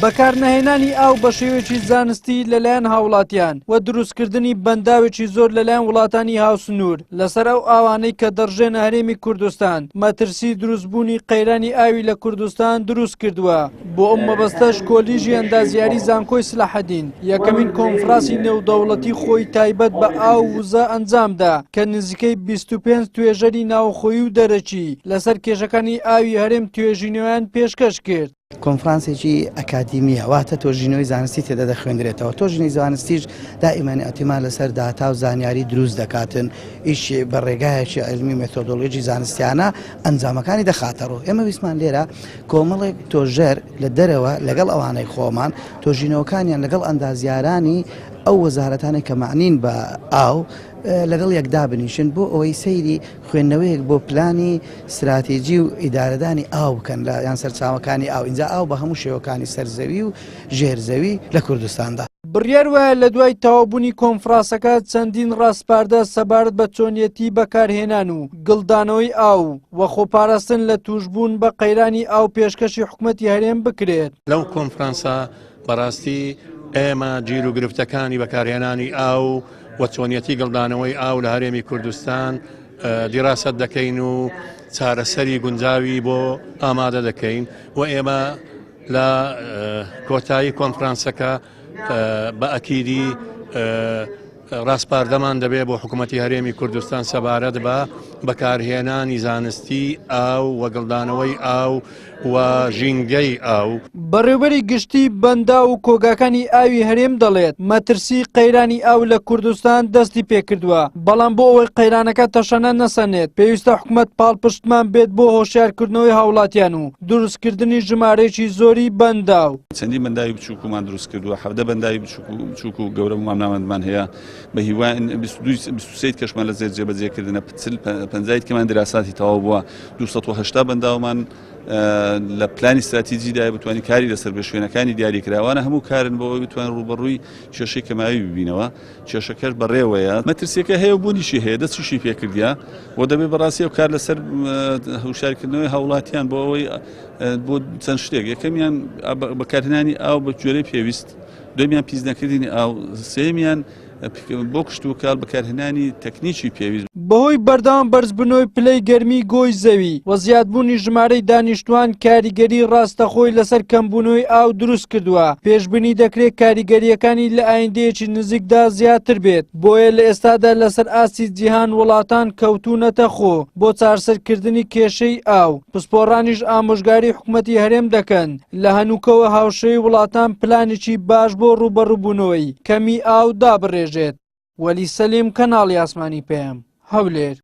بەکارنەهێنانی ئاو بە شێوەیەکی زانستی لەلایەن هاوڵاتیان و دروستکردنی بەنداوێکی زۆر لەلایەن وڵاتانی هاوسنوور لەسەر ئەو ئاوانەی کە دەڕژێنە هەرێمی کوردستان مەترسی دروستبوونی قەیرانی ئاوی لە کوردستان دروست کردووە. بۆ ئەم مەبەستەش کۆلیژی ئەندازیاری زانکۆی سلاحەدین یەکەمین کۆنفراسی نێودەوڵەتی خۆی تایبەت بە ئاو و وزە ئەنجامدا کە نزیکەی 25 توێژەری ناوخۆیی و دەرەکی لەسەر کێشەکانی ئاوی هەرێم توێژینەوەیان پێشکەش کرد. کۆنفرانسێکی ئەکادیمیە واتە تۆژینەوەی زانستی تێدا دەخوێندرێتەوە تۆژینەی زانستیش دائیمەن ئیعتیماد لەسەر داتا و زانیاری دروست دەکاتن ئیش بە ڕێگایەکی عیلمی مێتۆدۆلۆژی زانستیانە ئەنجامەکانی دەخاتە ڕوو ئێمە ویستمان لێرە کۆمەڵێک تۆژەر لە دەرەوە لەگەڵ ئەوانەی خۆمان تۆژینەوەکانیان لەگەڵ ئەندازیارانی ئەو وەزارەتانەی کە مەعنین بە ئاو لەگەڵ یەک دابنیشن بۆ ئەوەی سەیری خوێندنەوەیەک بۆ پلانی ستراتیجی و ئیدارەدانی ئاو بکەن لە یان سەرچاوەکانی ئاو ئینجا ئاو بە هەموو شێوەکانی سەر زەوی و ژێر زەوی لە کوردستاندا. بڕیار وایە لە دوای تەواوبوونی کۆنفراسەکە چەندین ڕاسپاردە سەبارەت بە چۆنیەتی بەکارهێنان و گڵدانەوەی ئاو و خۆپاراستن لە تووشبوون بە قەیرانی ئاو پێشکەشی حکومەتی هەرێم بکرێت. لەو کۆنفرانسە بەڕاستی ئێمە گیروگرفتەکانی بەکارهێنانی ئاو و چۆنیەتی گڵدانەوەی ئاو لە هەرێمی کوردستان دیراسەت دەکەین و چارەسەری گونجاوی بۆ ئامادە دەکەین و ئێمە لە کۆتایی کۆنفرانسەکە بە ئەکیدی ڕاسپاردەمان دەبێت بۆ حکوومەتی هەرێمی کوردستان سەبارەت بە بەکارهێنانی زانستی ئاو و گڵدانەوەی ئاو و ژینگەی ئاو. بەڕێوبەری گشتی بەنداو و کۆگاکانی ئاوی هەرێم دەڵێت، مەترسی قەیرانی ئاو لە کوردستان دەستی پێکردووە، بەڵام بۆ ئەوەی قەیرانەکە تەشەنە نەسەنێت، پێویستە حکومەت پاڵپشتمان بێت بۆ هۆشیارکردنەوەی هاوڵاتیان و دروستکردنی ژمارەیەکی زۆری بەنداو. چەندین بەنداوی بچووکمان دروست کردووە، 17 بەنداوی بچووک و بچووک و گەورە و مامناوەندمان هەیە، بە هیواین 22 23 کەشمان لە زێر جێبەجێکردنە، 40 50 کەمان دراساتی تەواو بووە، 280 بەنداومان لە پلانی ستراتیجیدایە بتوانین کاری لەسەر بێ شوێنەکانی دیاریکراوانە هەموو کارن بۆ ئەوەی بتوانین ڕووبەڕووی کێشەی کەماوی ببینەوە. کێشەکەش بەڕێوەیە مەترسیەکە هەیە و بوونیشی هەیە دەستیشی پێکردە و دەبێت بەڕاستی ئەو کار لەسەر هوشارکردنەوەی هاوڵاتیان بۆ ئەوەی بۆ چەند شتێک یەکەمیان بەکارهێنانی ئاو بە گوێرەی پێویست دومیان پیس نەکردنی ئاو سێمیان بۆ کشتوکاڵ بەکارهێنانی تەکنیکی پێویست. بەهۆی بەردەوام بەرزبوونەوەی پلەی گەرمی گۆی زەوی و زیادبوونی ژمارەی دانیشتووان کاریگەری ڕاستەخۆی لەسەر کەمبوونەوەی ئاو دروستکردووە، پێشبینی دەکرێت کاریگەرییەکانی لە ئایندەیەکی نزیکدا زیاتر بێت، بۆیە لە ئێستادا لەسەر ئاستی جیهان وڵاتان کەوتوونەتە خۆ بۆ چارەسەرکردنی کێشەی ئاو، پسپۆڕانیش ئامۆژگاری حکومەتی هەرێم دەکەن لە هەنووکەوە هاوشێوەی وڵاتان پلانێکی باش بۆ ڕووبەڕووبوونەوەی کەمی ئاو دابڕێژێت. وەلی سەلیم، کەناڵی ئاسمانی پەیام، هەولێر.